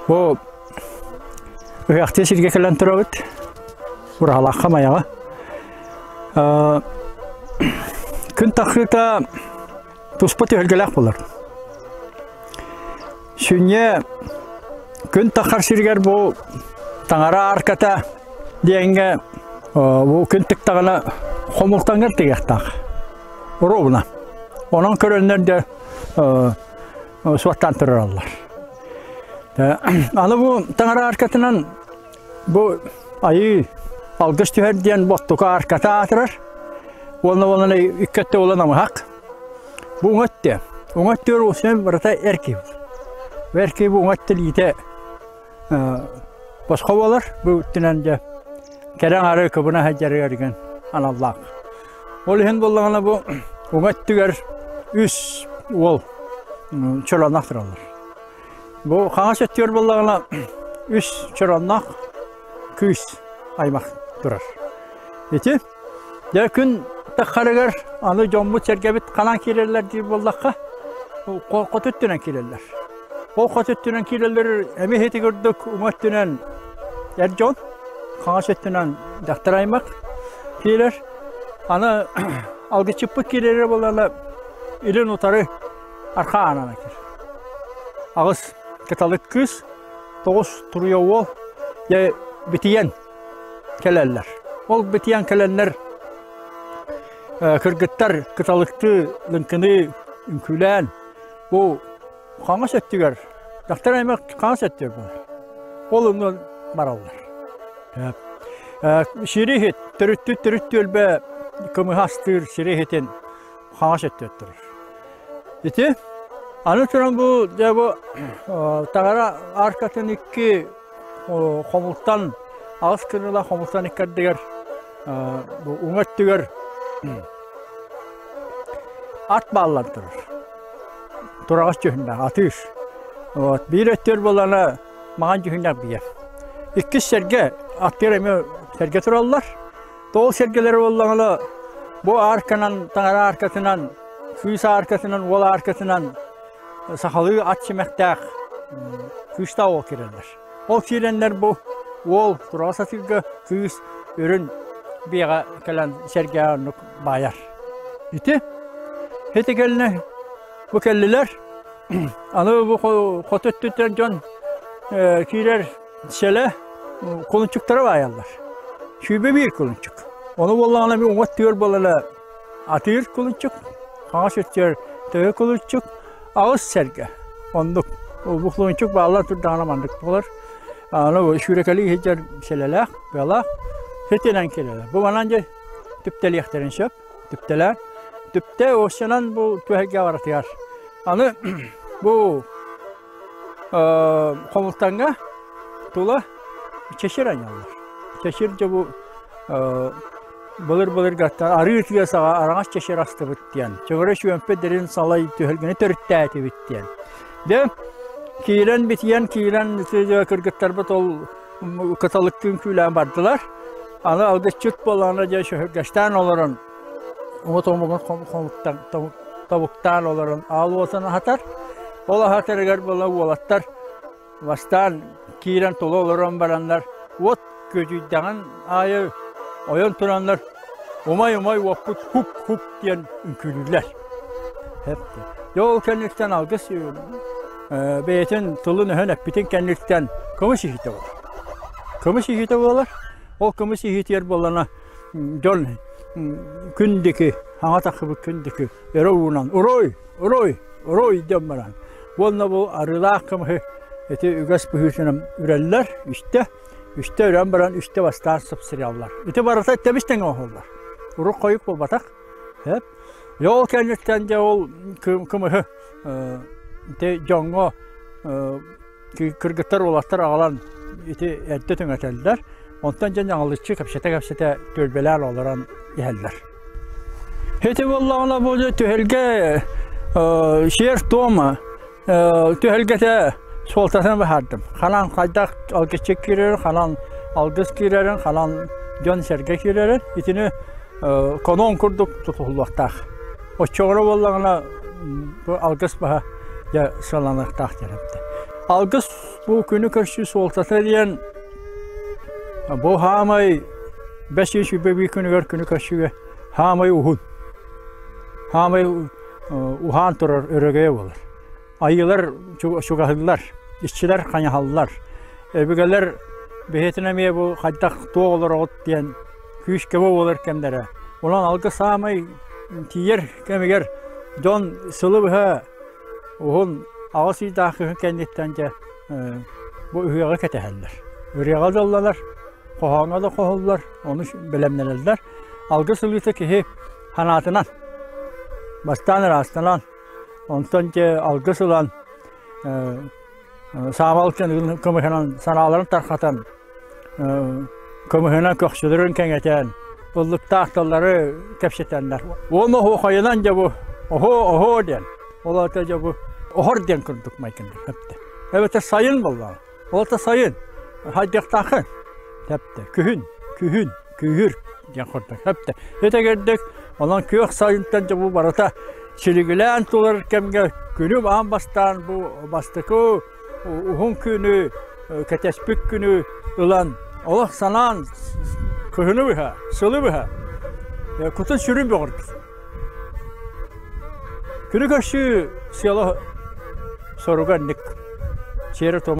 Бу ыһыахтыы сиргэ кэлэн турабыт. Ураһалаахха Майаҕа. Күн тахсыыта туспа түһүлгэлээх буолар. Сүнньэ күн тахар сиригэр бу таҥара арката диэҥҥэ бу күн тыктаҕына хомултаҥҥар тигиэхтээх. Ровно. Онон көрөннөр да суоттаан турараллар. Аны бу таҥара аркатынан бу айыы алгыс түһэр диэн боттука арката аатырар. Уонна уонна икки өттө буолан амыһах. Бу уҥа өттө. Уҥа өттүгэр уусуйан барыта эр киһи. Эр киһи бу уҥа өттө илиитэ босхо буолар. Бу өттүнэн дьэ кэрэ аҥары кыбына сылдьарыгар деген аналлаах. Ол иһин буоллаҕына бу уҥа өттүгэр үс уол чолонох тураллар. Бу хаҥас өттүгэр буоллаҕына үс чоронноох кыыс аймах турар. Ити дьэ күн таххарыгар аны дьоммут-сэргэбит ханан киирэллэр диир буоллахха, хоту өттүнэн киирэллэр. Ол хоту өттүнэн киирэллэр эмиэ ити курдук уҥа өттүнэн эр дьон, хаҥас өттүнэн дьахтар аймах киирэр. Аны алгыччыппыт киирэрэ буоллаҕына илин утары архаа аанынан киирэр. Аҕыс кыталык кыыс, тоҕус туруйа уол дьэ битийэн кэлэллэр. Ол битийэн кэлэннэр кыргыттар кыталыктыы лыҥкыныы үҥкүүлээн бу хаҥас өттүгэр дьахтар аймах хаҥас өттүгэр буолар. Ол онно бараллар. Сири иһит, төрүттүт төрүт түөлбэ кымыһы астыыр сири иһитин хаҥас өттүгэр турар. Ити аны туран бу дьэ бу таҥара аркатын икки хомултан аҕыс кырыла хомултан иккэрдигэр бу уҥа өттүгэр ат бааллан турар. Тураҕас дьүһүннээх атыыр. Вот биир өттүгэр буолана маҥан дьүһүннээх биэ. Иккис сэргэ аттыыр эмиэ сэргэ тураллар. Тоол сэргэлэри буоллаҕына бу арканан таҥара аркатынан кыыс аркатынан уол аркатынан сахалыы ат симэхтээх кыыстаах уол киирэллэр. Ол киирэннэр бу уол тураҕа сатыырга кыыс үрүн биэҕэ кэлэн сэргэҕэ оннук баайар. Ити ити кэллэ бу кэллилэр аны бу хоту өттүттэн дьон киирэр сэлэ кулунчуктары баайаллар. 21 кулунчук. Ону буоллаҕына мин уҥа өттүгэр буолара атыыр кулунчук, хаҥас өттүгэр төһө кулунчук, аҕыс сэргэ. Оннук. Бу кулунчук бааллар турдаҕына маннык буолар. Аны сүүрэкэлии сылдьар сэлэлээх, быалаах ситинэн кэлэлэр. Бу манан дьэ түптэлиэхтэрин сөп. Түптэлээн. Түптэ уопсайынан бу түһэргэ барытыгар. Аны бу Хомултаҥҥа тула чэчир анньаллар. Чэчир дьэ бу былыр-былыргаттан арыы тыа саҕа араҥас чэчир астыбыт диэн, чөҥөрө чүөмпэ дэрин салай түһүлгэни төрүттээтибит диэн. Дьэ киирэн битийэн киирэн кыргыттарбыт ол кыталыктыын күүлээн бардылар. Аны алгысчыт буоллаҕына дьэ сөһүргэстээн олорон уҥа томугун хомуттан тобуктаан олорон аал уотун аһатар. Ол аһатарыгар буола уолаттар бастаан киирэн тула олорон бараннар уот күөдьүйдэҕин аайы ойон тураннар умай-умай уоппут хуп-хуп диэн үҥкүүлүүллэр. Дьэ ол кэнниттэн алгыс бэйэтин тылын-өһүн эппитин кэнниттэн кымыс иһиитэ буолар. Кымыс иһиитэ буолар. Ол кымыс иһиитигэр буоллана дьон күн диэки хаҥа тахсыбыт күн диэки өрө уунан «Уруй! Уруй! Уруй!» диэн баран уонна бу арыылаах кымыһы ити үгэс быһыытынан үрэллэр үстэ, үстэ үрэн баран үстэ бастаан сыпсырыйаллар. Ити барыта тэбис тэҥэ оҥоһуллар. Урут хойук буолбатах. Сөп. Ол кэнниттэн дьэ ол кымыһы ити дьоҥҥо кыргыттар уолаттар аҕалан ити эрдэ түҥэтэллэр. Онтон дьэ ньаҥылыччы кэпсэтэ-кэпсэтэ түөлбэлээн олорон иһэллэр. Ити буоллаҕына бу түһүлгэ сиэр-туом түһүлгэтэ суолтатын быһаардым. Ханан хайдах алгысчыт киирэрин, ханан алгыс киирэрин, ханан дьон-сэргэ киирэрин итини конон курдук тутуһуллуохтаах. Оччоҕуна буоллаҕына бу алгыс баһа дьэ сыаланыахтаах диэн эттэ. Алгыс бу күнү көрсүү суолтата диэн бу хаамай бэс ый 21 күнүгэр күнү көрсүүгэ хаамай уһун, хаамай уһаан турар өрөгөйө буолар. Айыылар чугаһыыллар, иччилэр хайаһаллар. Өбүгэлэр бэйэтин эмиэ бу хайдах туох олороҕут диэн күүс-көмө буолар кэмнэрэ. Онон алгыс саамай тиийэр кэмигэр дьон сылы быһа уһун 8 ыйдаах кыһын кэнниттэн дьэ бу ыһыаҕы кэтэһэллэр. Ырыаҕа да ылланар, хоһооҥҥо да хоһуллар, ону бэлэмнэнэллэр. Алгыс ылыыта киһи санаатынан, бастаан ыраастанан, онтон дьэ алгыс ылан саамал көмөһүнэн санааларын тархатан, көмөһүнэн көхсүлэрин кэҥэтэн, ыллыктаах тыллары кэпсэтэннэр. Уон оһуохайынан дьэ бу оһо оһо диэн, ол аата дьэ бу оһор диэн курдук майгыннар хэптэ. Эбэтэр сайын буоллаҕа. Ол аата сайын хайдыахтааххын хэптэ. Күһүн, күһүн, күүһүр диэн курдук хэптэ. Этэгэрдик онон күөх сайынтан дьэ бу барыта силигилээн турар кэмҥэ күнүм аан бастаан бу бастакы уһун күнү кэтэспит күнү ылан олох санаан кыһыны быһа, сылы быһа кутун сүрүн бөҕөргүт. Күнү көрсүү сыала соруга инник сиэрэ-туома.